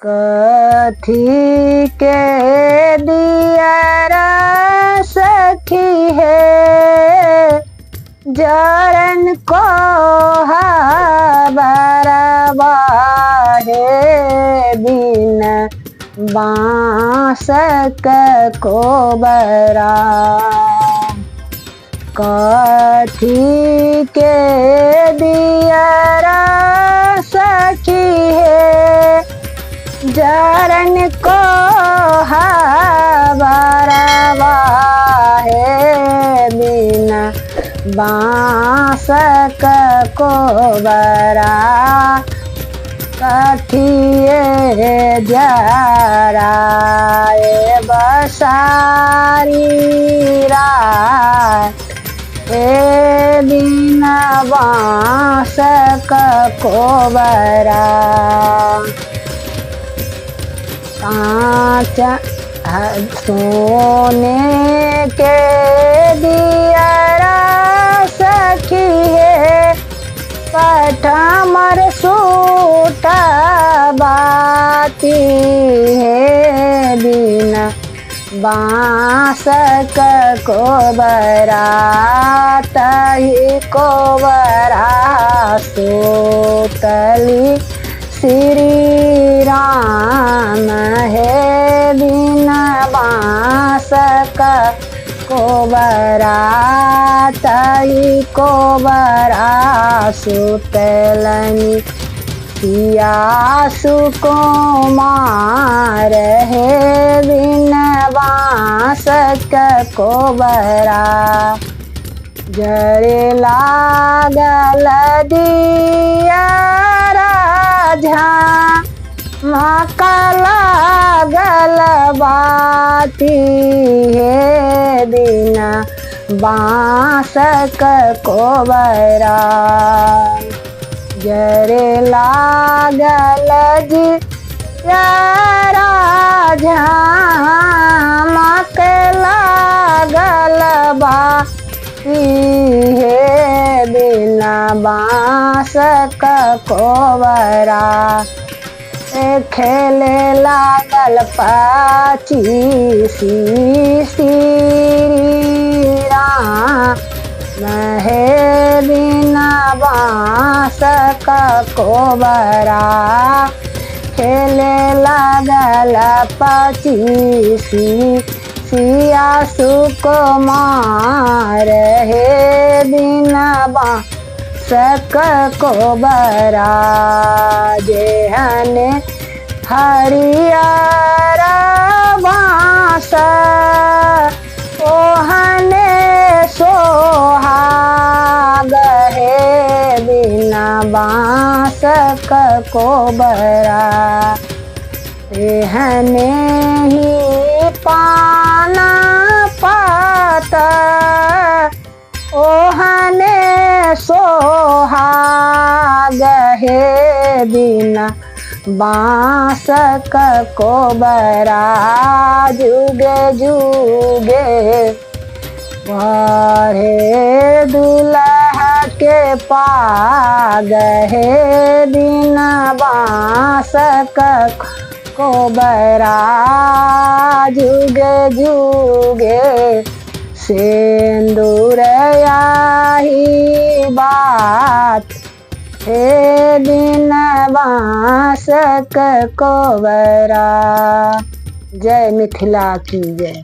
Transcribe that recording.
कथी के दियरा सखी हे, जरन को बरबा हे बिन बाँसक कोबरा। कथी के दियरा सखी हे, जरन को बरबा हे बिन बाँसक कोबरा। कथिए जराए बसारी राय हे बिन बाँसक कोबरा। काँच सोने के दियरा सखी हे, पठमर सूट बाती हे बिना बाँसक कोबरा। तही कोबरा सुतली श्री राम हे बिना बाँसक कोबरा। तही कोबरा सुतलनि सिया सुकुमार हे बिन बाँसक कोबरा। जरे लागल दिया राझा मका लागल बाती हे बिना बाँसक कोबरा। जरे लागल जी राझा मक लागल बाती हे बिना बाँसक कोबरा। खेले लागल पचीसी श्री राम हे बिना बाँसक कोबरा। खेले लागल पचीसी सिया सुकुमार हे बिना बाँसक कोबरा। जेहन हरियर बाँस ओहने सोहाग हे बिना बाँसक कोबरा। एहने ही पाना पात ओहने सोहाग हे बिना बाँसक कोबरा। जुगे जुगे बढ़े दुल्हा के पाग हे बिना बाँसक कोबरा। जुगे जुगे सिन्दूर आही बात हे बिना बाँसक कोबरा। जय मिथिला की जय।